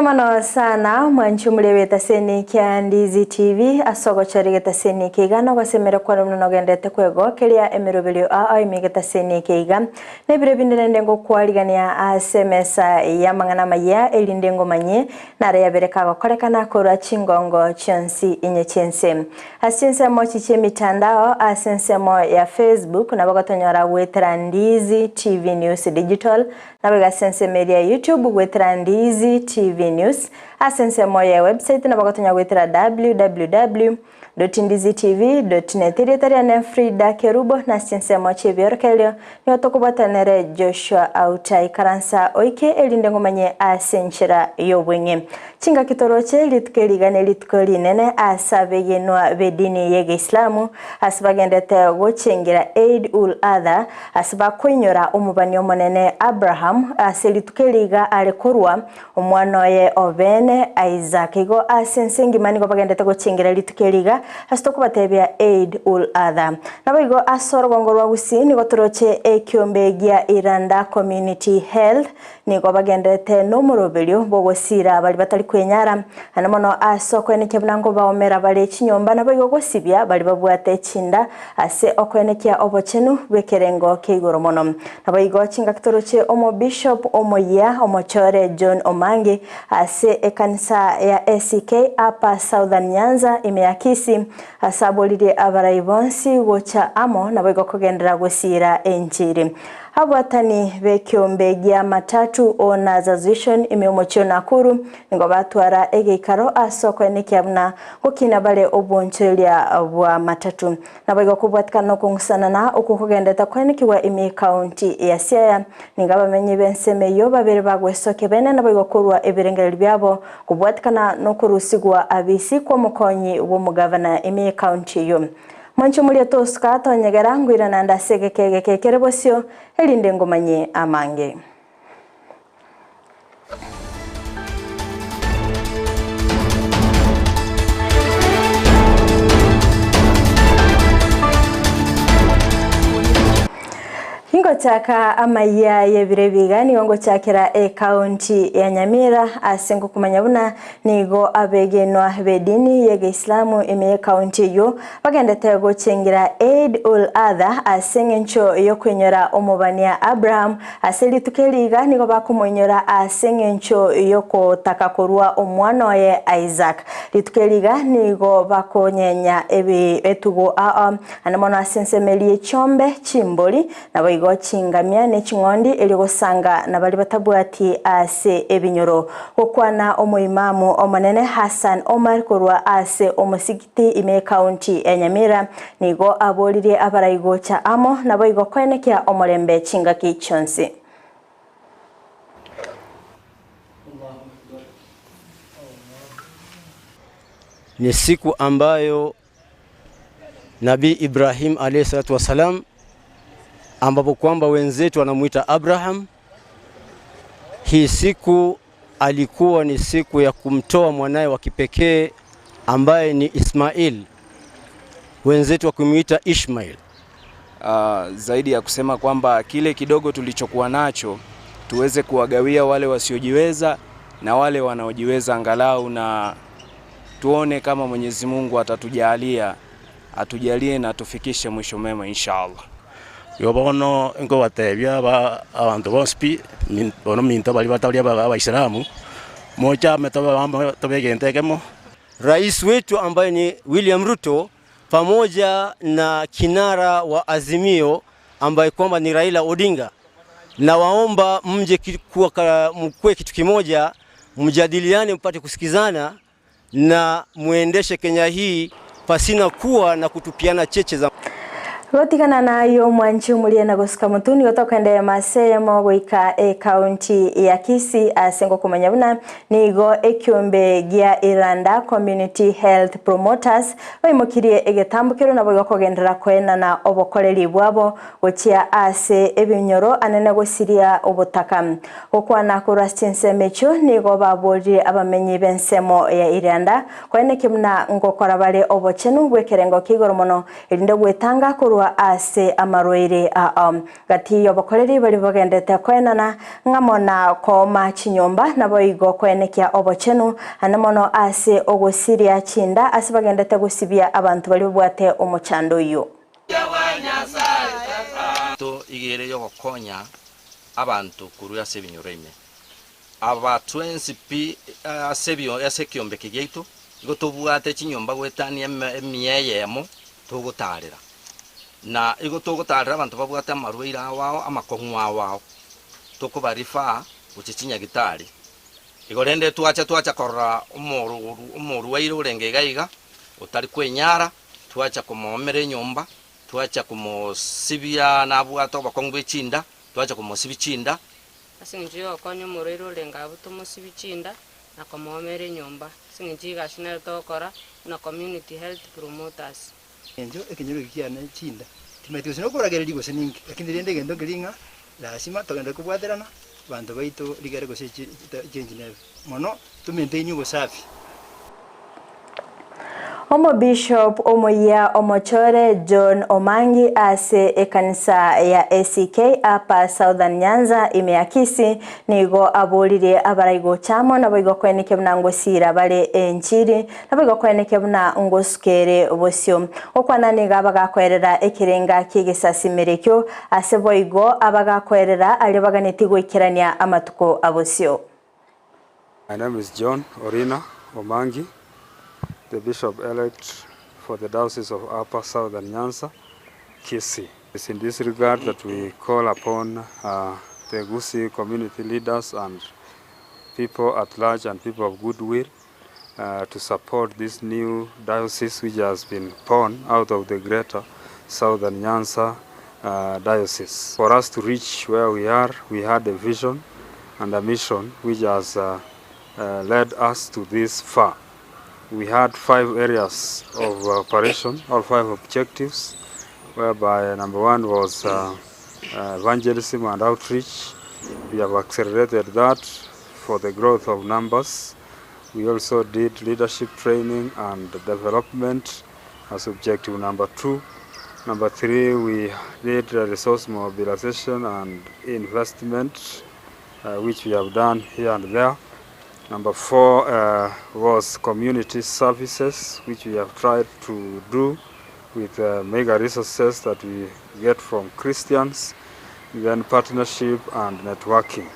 Mbuya mono sana mwanchi omorebe etaseni kia Ndizi TV ase ogochora egetaseni eke iga na ogosemera kwane buna nogenderete kwegokeria emeroberio ao ime egetaseni eke iga. Na ebiro binde naende ngokwarigania ase emesa y'amang'ana amayia erinde ngomanyie nare yabere kagokorekana korwa chingongo chionsi inye chi'ense. Ase chinsemo echi chi'emitandao ase ensemo ya Facebook nabo gotonyora goetera Ndizi TV News Digital Naboigo ase ensemo eria ya YouTube goetera Ndizi TV News, ase ensemo ya ewebsite nabo gotonya goetera www. Ndizitv. Net. Erieta riane Frida Kerubo na ase chinsemo chi'ebiorokererio nigo tokobwatanere Joshua Auta. Ikaransa oike erinde ngomanye ase enchera y'obweng'e. Chingaki toroche rituko eri iga nerituko rinene ase abegenwa b'edini y'Egeislamu ase bagendete gochengera Eid ul Adha Ase bakoinyora omobani omonene Abraham, ase rituko eri iga are korua omwana oye o bene Isaka. Igo ase ense engima nigo bagendete gochengera rituko eri iga ase tokobatebia Eid ul Adha. Naboigo ase orogongo rwa Gusii nigo toroche ekiombe gia Iranda Community Health Nigo bagendererete nomoroberio bw'ogosiira baria batari kwenyara, naende mono ase okoenekia buna nkobaomera bare chinyomba, naboigo gosibia baria babwate chinda ase okoenekia obochenu bw'ekerengo kia igoro mono. Naboigo chingaki toroche Omobishop omoyia omochore John Omangi ase ekanisa ya ACK Upper Southern Nyanza ime ya Kisii ase aboririe abarai bonsi gocha amo naboigo kogenderera gosiira enchiri. Abwatani b'ekiombe gia Matatu Owners Association ime y'omochie o Nakuru nigo batwara egeikaro ase okoenekia buna gokina bare obwonchoreria bwa matatu. Naboigo kobwatikana nokong'usanana okwo kogenderete koenekigwa ime y'ecounty ya Siaya, nigo abamenyi b'ensemo eyio babere bagwesokia bene naboigo korwa ebirengererio biabo kobwatikana nokorusigwa abisi kw'omokonyi bw'omogavana ime y'ecounty eyio. Mwanche omoria tosuka tonyegera, ngoirana ande ase egeka egeke kere bosio, erinde ngomanye amange. Ingochaka amayia y'ebiro ebi iga nigo ngochakera ecounty ya Nyamira ase ngokomanya buna Nigo abegenwa b'edini y'Egeislamu ime y'ekaunti eyio bagendete gochengera Eid ul Adha ase eng'encho y'okoinyora omobania Abraham. Ase rituko eri iga nigo bakomoinyora ase eng'encho y'okotaka korua omwana oye Isaac. Rituko eri iga nigo bakonyenya etugo ao naende mono ase ensemo eria y'echiombe, chimbori, Naboigo chingamia ne ching'ondi erio gosanga na baria batabwati ase ebinyoro. Gokwana omoimamu omonene Hassan Omar korwa ase omosigiti ime ekaunti ya Nyamira nigo aboririe abarai gocha amo naboigo koenekia omorembe chingaki chionsi. Ni siku ambayo Nabii Ibrahim alayhi salatu wassalam, ambapo kwamba wenzetu wanamuita Abraham. Hii siku alikuwa ni siku ya kumtoa mwanaye wa kipekee ambaye ni Ismail, wenzetu wakimuita Ishmail. Uh, zaidi ya kusema kwamba kile kidogo tulichokuwa nacho tuweze kuwagawia wale wasiojiweza na wale wanaojiweza angalau na tuone kama Mwenyezi Mungu atatujalia atujalie na atufikishe mwisho mema inshallah. Igo bono nkobatebia aba abanto bonsi pi, bono minto baria batari Abaisilamu, mochame tobe abamo tobe egento ekemo. Rais wetu ambaye ni William Ruto pamoja na kinara wa Azimio ambaye kwamba ni Raila Odinga, nawaomba mje mkuwe kitu kimoja, mjadiliane, mpate kusikizana na muendeshe Kenya hii pasina kuwa na kutupiana cheche za Gotigana nayio omwanchi omoria na gosuka motwe nigo tokoenderea mase eyemo goika ekaunti ya Kisii ase ngokomanya buna nigo ekiombe gia Iranda Community Health Promoters baimokirie egetambokero naboigo kogenderera koenana obokoreri bwabo gochia ase ebinyoro anene gosiria obotaka. Gokwana korwa ase chinsemo echio nigo baborire abamenyi b'ensemo ya Irianda koenekia buna ngokora bare obochenu bw'ekerengo kia igoro mono erinde gwetanga korwa. korwa ase amarwaire ao. Gati y'obokoreri baria bagendete koenana ng'amo na kooma chinyomba, naboigo koenekia obochenu, ande mono ase ogosiria chinda ase bagendete gosibia abanto baria babwate omochando oyio. To iga ere y'ogokonya abanto korwa ase ebinyoro ime. Aba twensi pi ase ase ekiombe eke giaito, igo tobwate chinyomba goetania emia eyemo togotaarera. Na igo togotaarera abanto babwate amarwaire ao ao, amakong'u ao ao, tokoba refer gochia chinyagitari. Igo rende twacha twacha korora omorwaire orenge iga iga, otari kwenyara, twacha komoomera enyomba, twacha komosibia nabwate obokong'u bwe chinda, twacha komosibia chinda. Ase engencho y'ogokonya omorwaire orenge abwo tomosibie chinda na komoomera enyomba, ase engencho y'egasi nere togokora buna community health promoters. Engencho ekenyoro eke kiane chinda, timanyeti gose nokoragereria gose ninki, lakini rende egento nkeri ng'a lasima togenderere kobwaterana abanto baito rigere gose change nebe mono to maintain obosafi. Omobishop omoyia omochore John Omangi ase ekanisa ya ACK Upper Southern Nyanza ime ya Kisii nigo aboririe abarai gocha amo naboigo koenekia buna ngosiira bare enchiri naboigo koenekia buna ngosukere bosio. Gokwana nigo abagakoerera ekerenga ki'egesasimero ekio ase boigo abagakoerera aria baganetie goikerania amatuko abosio. My name is John Orina Omangi, the Bishop-elect for the Diocese of Upper Southern Nyanza, Kisii. It's in this regard that we call upon the Gusii community leaders and people at large and people of goodwill to support this new diocese which has been born out of the greater Southern Nyanza Diocese. For us to reach where we are, we had a vision and a mission which has led us to this far. We had 5 areas of operation, or 5 objectives, whereby number 1 was evangelism and outreach. We have accelerated that for the growth of numbers. We also did leadership training and development as objective number 2. Number 3, we did resource mobilization and investment, which we have done here and there. Number 4 was community services, which we have tried to do with mega resources that we get from Christians, then partnership and networking.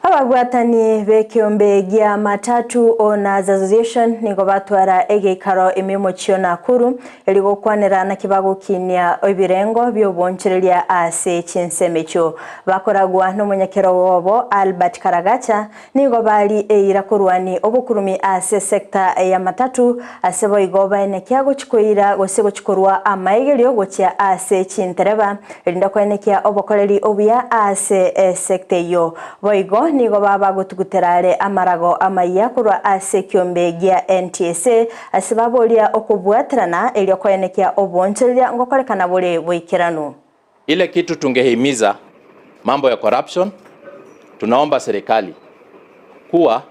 Ababwatani b'ekiombe gia Matatu Owners Association nigo batwara egeikaro ime y'omochie o Nakuru eri gokwanera naki bagokinia ebirengo bi'obonchoreria ase chinsemo echio. Bakoragwa nomonyakerogo obo Albert Karagacha nigo bari eira korwani obokurumi ase sector ya matatu ase boigo baenekia gochi koira gose gochi korwa amaegerio gochia ase chintereba erinde koenekia obokoreri obuya ase esector eyio. Boigo nigo baba gotugutera are amarago amayia korwa ase ekiombe gia NTSA ase baboria okobwaterana erio koenekia obonchoreria ngokorekana bore boikeranu. Ile kitu tungehimiza mambo ya corruption, tunaomba serikali kuwa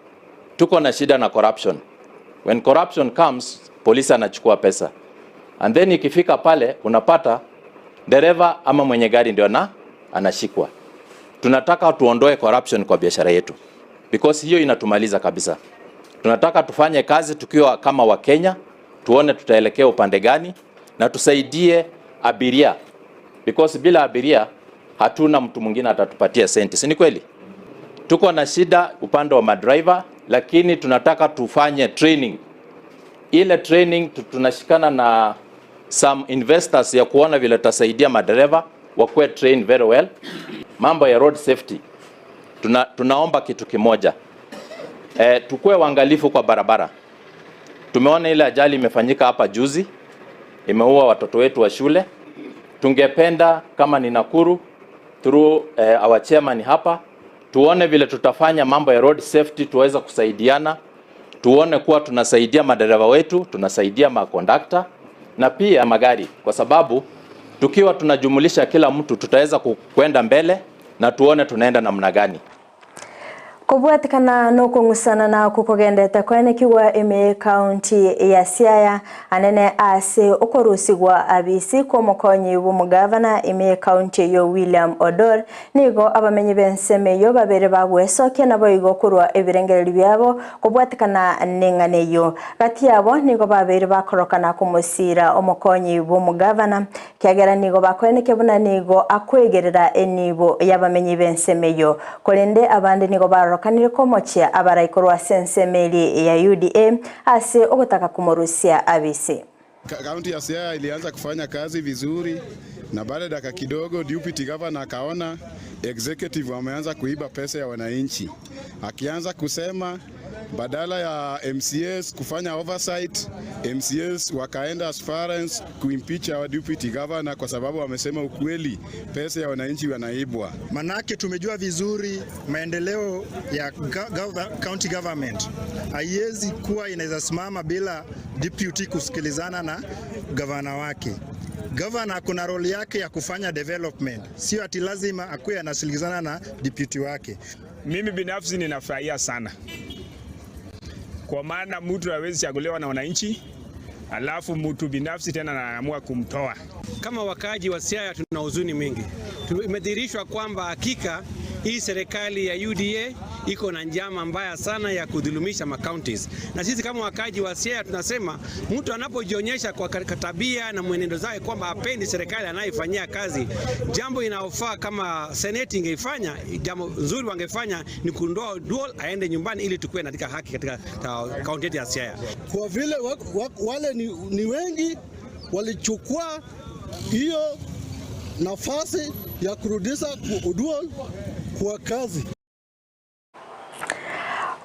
tuko na shida na corruption. When corruption comes, polisi anachukua pesa. And then ikifika pale unapata dereva ama mwenye gari ndio na anashikwa. Tunataka tuondoe corruption kwa biashara yetu because hiyo inatumaliza kabisa. Tunataka tufanye kazi tukiwa kama Wakenya, tuone tutaelekea upande gani na tusaidie abiria because bila abiria hatuna mtu mwingine atatupatia senti, si ni kweli? Tuko na shida upande wa madriver, lakini tunataka tufanye training. Ile training tunashikana na some investors ya kuona vile tutasaidia madereva wakuwe trained very well. Mambo ya road safety tunaomba kitu kimoja, tukue waangalifu kwa barabara. Tumeona ile ajali imefanyika hapa juzi, imeua watoto wetu wa shule. Tungependa kama ni Nakuru through our chairman hapa, tuone vile tutafanya mambo ya road safety, tuweze kusaidiana, tuone kuwa tunasaidia madereva wetu, tunasaidia makondakta na pia magari, kwa sababu tukiwa tunajumulisha kila mtu tutaweza kwenda mbele na tuone tunaenda namna gani. Kobwatekana nokong'usana na okwo kogendete koenekigwa ime y'ecounty ya Siaya, anene ase okorusigwa abisi kw'omokonyi bw'omogavana ime y'ecounty eyio William Odor, nigo abamenyi b'ensemo eyio babere bagwesokia naboigo korwa ebirengererio biabo kobwatekana neng'ana eyio. Gati yabo nigo babeire bakorokana komosiira omokonyi bw'omogavana, Ekiagera nigo bakoenekia buna nigo akwegerera enibo y'abamenyi b'ensemo eyio. Korende abande nigo barorokanire komochia abarai korwa ase ensemo eria ya UDA ase ogotaka komorusia abise. Kaunti ya Siaya ilianza kufanya kazi vizuri na baada ya dakika kidogo deputy governor akaona executive wameanza kuiba pesa ya wananchi, akianza kusema badala ya MCAs kufanya oversight, MCAs wakaenda as far as kuimpeach our deputy governor kwa sababu wamesema ukweli, pesa ya wananchi wanaibwa. Manake tumejua vizuri maendeleo ya county government haiwezi kuwa inaweza simama bila deputy kusikilizana na gavana wake. Governor kuna role yake ya kufanya development, sio ati lazima akuwe anasikilizana na deputy wake. Mimi binafsi ninafurahia sana kwa maana mtu hawezi chaguliwa na wananchi alafu mtu binafsi tena anaamua kumtoa. Kama wakaaji wa Siaya tuna huzuni mingi. Imedhihirishwa kwamba hakika hii serikali ya UDA iko na njama mbaya sana ya kudhulumisha macounties, na sisi kama wakaaji wa Siaya tunasema mtu anapojionyesha kwa tabia na mwenendo zake kwamba hapendi serikali anayefanyia kazi, jambo inaofaa kama seneti ingeifanya, jambo nzuri wangefanya ni kuondoa Oduol aende nyumbani, ili tukue katika haki katika kaunti yetu ya Siaya. Kwa vile wale ni wengi walichukua hiyo nafasi ya kurudisha Oduol kwa kazi.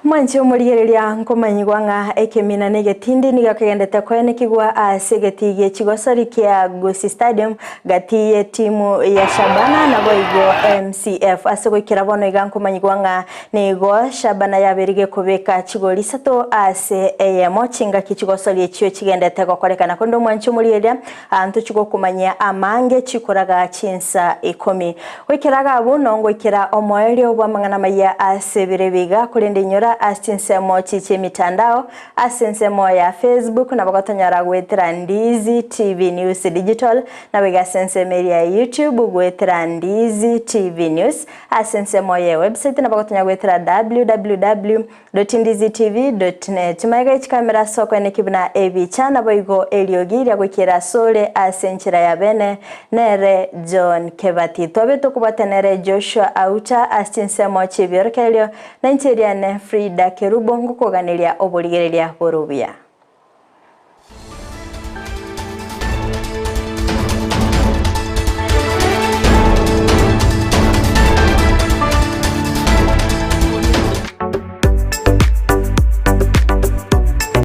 Mwanche omorigereria nkomanyigwa ng'a ekemina na egetindi nigo kegendete koenekigwa ase egetii gie chigosori kia Gusii Stadium gati ye timu ya Shabana naboigo MCF ase goikera bono iga nkomanyigwa ng'a nigo Shabana yaberige kobeka chigori isato ase eyemo chingaki chigosori echio chigendete gokorekana konde omwanche omorigereria anto chigokomanyia amange chikoraga chinsa ikomi goikera iga abwo nongoikera omoerio bwa amang'ana maya ase ebire biga korende inyora ase chinsemo chiche emitandao ase ensemo ya Facebook nabo gotonyora goetera Ndizi TV News Digital nabo iga ase ensemo eria ya YouTube goetera Ndizi TV News ase ensemo ye website nabo gotonyora goetera www.ndizitv.net Magega ye chikamera ase okoeneki buna ebicha naboigo eriogi ria goikera asore ase enchera ya bene nere John Kebati. Twabe tokobwata nere Joshua Auta ase chinsemo chi'ebiorokererio, na inche eriane Frida Kerubo ngokoganeria oborigereria bore obuya.